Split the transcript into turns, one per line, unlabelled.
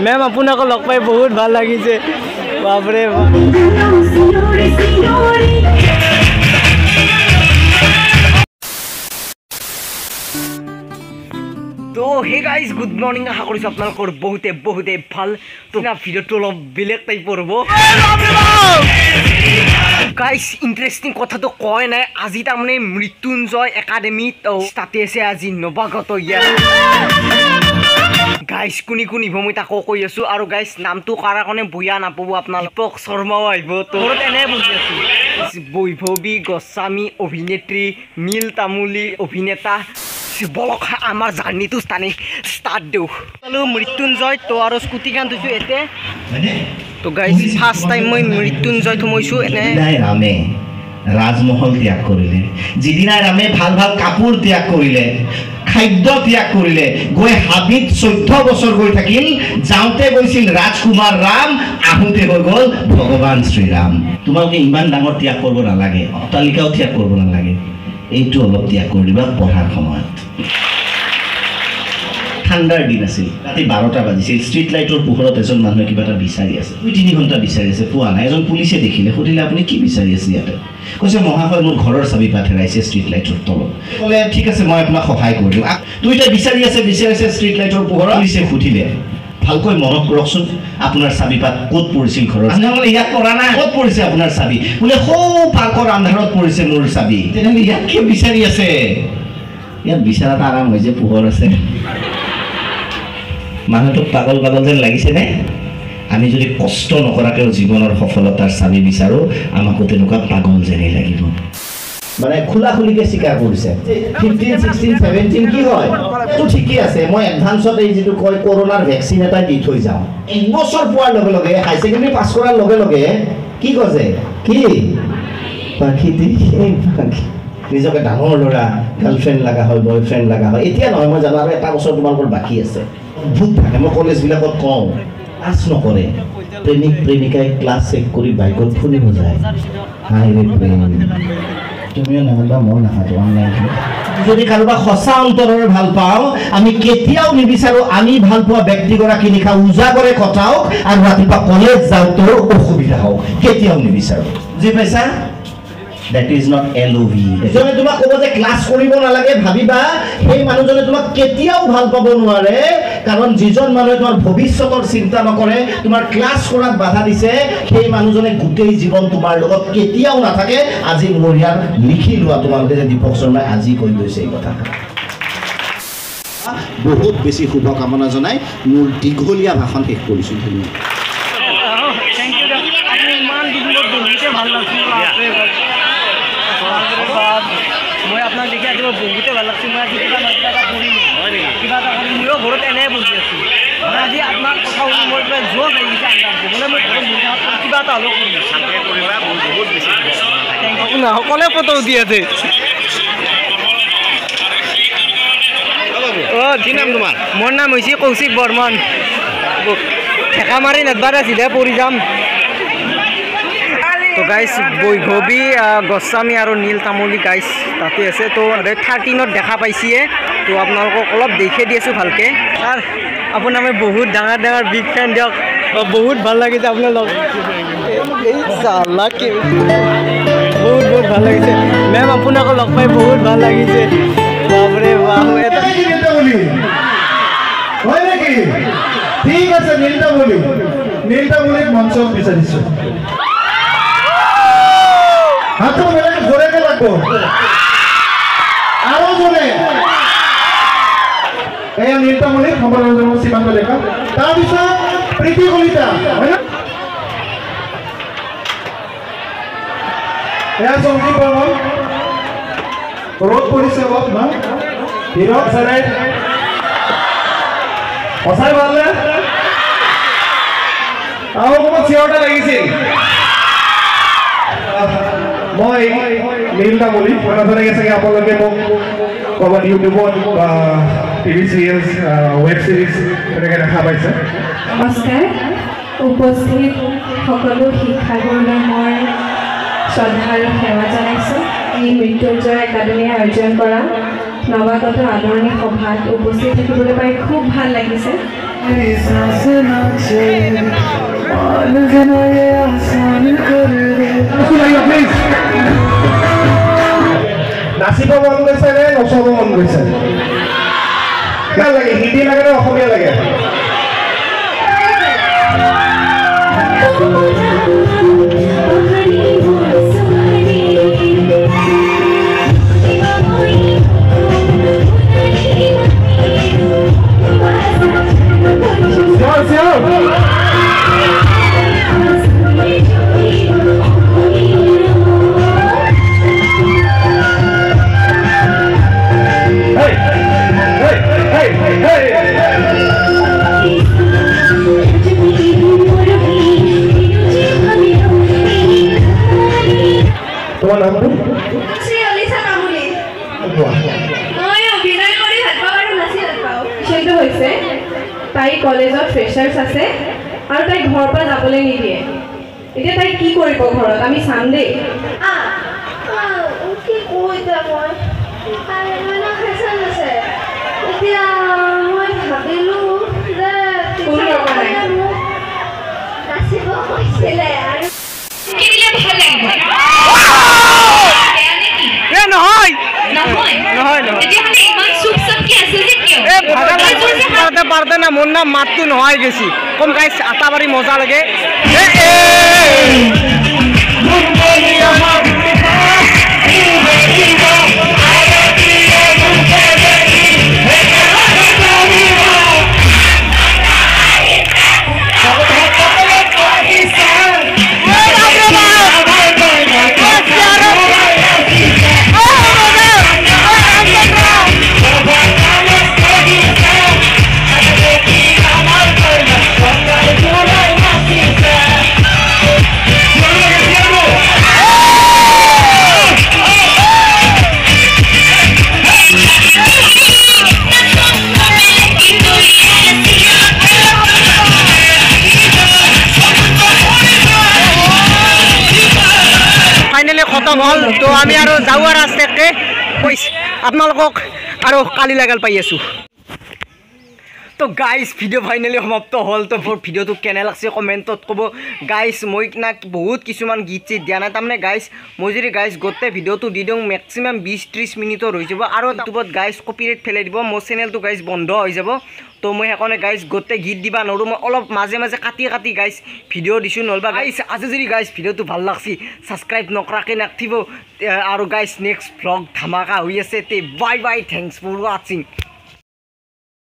Ma'am আপোনাকো লগ পাই বহুত ভাল লাগিছে। বাপৰে বাপ। তো হে গাইজ, গুড মৰ্ণিং। আশা কৰিছোঁ আপোনালোকৰ বহুতে বহুতে ভাল। তো ভিডিঅ'টো অলপ বেলেগ টাইপৰ হ'ব গাইজ। ইণ্টাৰেষ্টিং কথাটো কয় নাই, আজি তাৰমানে মৃত্যুঞ্জয় একাডেমীত তাতে আছে আজি নৱাগত ইয়াত। গাইজ কোনি কোন আহিব মই তাকো কৈ আছোঁ। আৰু গাইজ নামটো কাৰ কাৰণে বয়া নাপাব, আপোনালোক দীপক শৰ্মাও আহিব। তো ঘৰত এনে বহি আছোঁ। বৈভৱী গোস্বামী অভিনেত্ৰী, নীল তামুলী অভিনেতা। বলক আমাৰ জাৰ্ণিটো টানি ষ্টাৰ্ট দিওঁ। পালোঁ মৃত্যুঞ্জয়। তো আৰু স্কুটিখন থৈছোঁ ইয়াতে। তো গাইজ ফাৰ্ষ্ট টাইম মই মৃত্যুঞ্জয় সোমাইছোঁ। এনে
ৰামে ৰাজমহল ত্যাগ কৰিলে, যিদিনাই ৰামে ভাল ভাল কাপোৰ ত্যাগ কৰিলে, খাদ্য ত্যাগ কৰিলে, গৈ হাবিত 14 বছৰ গৈ থাকিল। যাওঁতে গৈছিল ৰাজকুমাৰ ৰাম, আহোঁতে হৈ গ'ল ভগৱান শ্ৰীৰাম। তোমালোকে ইমান ডাঙৰ ত্যাগ কৰিব নালাগে, অট্টালিকাও ত্যাগ কৰিব নালাগে, এইটো অলপ ত্যাগ কৰি দিবা পঢ়াৰ সময়ত। ঠাণ্ডাৰ দিন আছিল, ৰাতি 12টা বাজিছিল। ষ্ট্ৰীট লাইটৰ পোহৰত এজন মানুহে কিবা এটা বিচাৰি আছে। 2-3 ঘণ্টা বিচাৰি আছে, পোৱা নাই। এজন পুলিচে দেখিলে, সুধিলে আপুনি কি বিচাৰি আছে ইয়াতে? কৈছে মহাশয় মোৰ ঘৰৰ চাবি পাত হেৰাইছে ষ্ট্ৰীট লাইটৰ তলত। ক'লে ঠিক আছে মই আপোনাক সহায় কৰি দিওঁ। দুইটা বিচাৰি আছে, বিচাৰি আছে ষ্ট্ৰীট লাইটৰ পোহৰত। পুলিচে সুধিলে ভালকৈ মনত কৰকচোন আপোনাৰ চাবিপাত ক'ত পৰিছিল ঘৰৰ? নহ'লে ইয়াত পৰা নাই, ক'ত পৰিছে আপোনাৰ চাবি? বোলে সৌ পাৰ্কৰ আন্ধাৰত পৰিছে মোৰ চাবি। তেনেহ'লে ইয়াত কিয় বিচাৰি আছে? ইয়াত বিচৰাত আৰাম হৈছে, পোহৰ আছে। মানুহটোক পাগল পাগল যেন লাগিছেনে? আমি যদি কষ্ট নকৰাকৈও জীৱনৰ সফলতাৰ চাবি বিচাৰোঁ, আমাকো তেনেকুৱা পাগল যেনেই লাগিব। মানে খোলা খুলিকে স্বীকাৰ কৰিছে। 15, 16, 17 কি হয় এইটো ঠিকেই আছে। মই এডভান্সত এই যিটো কয় কৰোণাৰ ভেকচিন এটা দি থৈ যাওঁ। 1 বছৰ পোৱাৰ লগে লগে, হাই ছেকেণ্ডেৰী পাছ কৰাৰ লগে লগে কি কৈছে কি নিজকে ডাঙৰ ল'ৰা, গাৰ্লফ্ৰেণ্ড লগা হয়, বয়ফ্ৰেণ্ড লগা হয়। এতিয়া নহয়, মই জানো আৰু 1 বছৰ তোমালোকৰ বাকী আছে। অদ্ভুত থাকে। মই কলেজবিলাকত কওঁ, ক্লাছ নকৰে, প্ৰেমিক প্ৰেমিকাই ক্লাছ চেক কৰি বাইকত ফুৰিব যায়। হাই ৰে প্ৰেম, তুমিও নামাতা ময়ো নামাতো। অনলাইন যদি কাৰোবাক সঁচা অন্তৰেৰে ভাল পাওঁ, আমি কেতিয়াও নিবিচাৰোঁ আমি ভাল পোৱা ব্যক্তিগৰাকী নিশা উজাগৰে কটাওক আৰু ৰাতিপুৱা কলেজ যাওঁতেও অসুবিধা হওক, কেতিয়াও নিবিচাৰোঁ। বুজি পাইছা? That is not LOV. এজনে তোমাক ক'ব যে ক্লাছ কৰিব নালাগে, ভাবিবা সেই মানুহজনে তোমাক কেতিয়াও ভাল পাব নোৱাৰে। কাৰণ যিজন মানুহে তোমাৰ ভৱিষ্যতৰ চিন্তা নকৰে, তোমাৰ ক্লাছ কৰাত বাধা দিছে, সেই মানুহজনে গোটেই জীৱন তোমাৰ লগত কেতিয়াও নাথাকে। আজি মোৰ ইয়াত লিখি লোৱা তোমালোকে যে দীপক শৰ্মাই আজি কৈ গৈছে এই কথা। বহুত বেছি শুভকামনা জনাই মোৰ দীঘলীয়া ভাষণ শেষ কৰিছোঁ। ধন্যবাদ।
মই আপোনাক দেখি আজি বহুতে ভাল লাগছে। মই আজি কিবা এটা কৰিম, কিবা এটা কৰিম। ময়ো ঘৰত এনে বহি আছোঁ। আজি আপোনাৰ কথা শুনি মোৰ কিবা জোৰ লাগি গৈছে। বোলে মই ঘৰত বহি থাকোঁ, কিবা এটা হ'লেও কৰিম। সকলোৱে ফটো উঠি আছে।
কি নাম তোমাৰ?
মোৰ নাম হৈছে কৌশিক বৰ্মন। ঠেকা মাৰি নেদবাৰে চিধা পৰি যাম। তো গাইজ বৈভৱী গোস্বামী আৰু নীল তামুলী গাইজ তাতে আছে। তো 13ত দেখা পাইছে। তো আপোনালোকক অলপ দেখি দি আছোঁ ভালকৈ। ছাৰ আপোনাৰ মই বহুত ডাঙৰ ডাঙৰ বিগ ফেন দিয়ক, বহুত ভাল লাগিছে আপোনাৰ লগ। এই চালা কি বহুত বহুত ভাল লাগিছে। মেম আপোনাকো লগ পাই বহুত ভাল লাগিছে। বাপৰে বাপ। এটা
হয় নেকি? ঠিক আছে, নীল তামুলী, নীল তামুলীক মঞ্চত বিচাৰিছোঁ। হাতটো বেলেগ জোৰেকে লাগব, আৰু জোৰে। এয়া নীল তামুলী, সম্বৰ্ধনা জনাব সীমান্ত ডেকা। তাৰপিছত প্ৰীতি কলিতা, হয় না? এয়া চমকি বৰ্মন। ৰ'দ পৰিছে অলপ ন? হীৰক চেৰাই সঁচাই ভালনে? আৰু অকণমান চিঞৰ এটা লাগিছিল। মই নীল তামুলী, নাজানে চাগে আপোনালোকে মোক ক'ৰবাত ইউটিউবত বা টিভি চিৰিয়েলছ, ৱেব ছিৰিজ তেনেকৈ দেখা পাইছে।
নমস্কাৰ। উপস্থিত সকলো শিক্ষাগুৰুলৈ মই শ্ৰদ্ধা আৰু সেৱা জনাইছোঁ। এই মৃত্যুঞ্জয় একাডেমীয়ে আয়োজন কৰা নৱাগত আদৰণি সভাত উপস্থিত থাকিবলৈ পাই খুব ভাল লাগিছে।
নাচিব মন গৈছে নে নচাব মন গৈছে? কিমান লাগে, হিন্দী লাগে নে অসমীয়া লাগে? তোমাৰ নামটো?
শ্ৰী অলিছা তামুলী। মই অভিনয় কৰি ভাল পাওঁ আৰু নাচি ভাল পাওঁ। বিষয়টো হৈছে তাই কলেজত ফ্ৰেছাৰ্ছ আছে আৰু তাই ঘৰৰ পৰা যাবলৈ নিদিয়ে। এতিয়া তাই কি কৰিব ঘৰত আমি চাম দেই।
কি কওঁ এতিয়া মই, ফ্ৰেছাৰ্ছ আছে এতিয়া মই ভাবিলোঁ যে মোক নাচিব কৈছিলে আৰু
পাৰতে না মোৰ নাম মাতটো নহয় গেছি কম গাইছ আটাবাৰী মজা লাগে। খতম হ'ল তো আমি আৰু যাৱাৰ ৰাস্তাকে আপোনালোকক আৰু কালি লাগাল পাই আছোঁ। তো গাইজ ভিডিঅ' ফাইনেলি সমাপ্ত হ'ল। তো মোৰ ভিডিঅ'টো কেনে লাগছে কমেণ্টত ক'ব গাইজ। মই না বহুত কিছুমান গীত চিত দিয়া নাই, তাৰমানে গাইজ মই যদি গাইজ গোটেই ভিডিঅ'টো দি দিওঁ মেক্সিমাম 20-30 মিনিটৰ হৈ যাব আৰু ইউটিউবত গাইজ কপিৰাইট পেলাই দিব, মোৰ চেনেলটো গাইজ বন্ধ হৈ যাব। তো মই সেইকাৰণে গাইজ গোটেই গীত দিব নোৱাৰোঁ, মই অলপ মাজে মাজে কাটি কাটি গাইজ ভিডিঅ' দিছোঁ। নহ'বা গাইজ আজি যদি গাইজ ভিডিঅ'টো ভাল লাগছি ছাবস্ক্ৰাইব নকৰাকৈ নাথাকিব। আৰু গাইজ নেক্সট ভ্লগ ধামাকা হৈ আছে। তে bye bye, thanks for watching.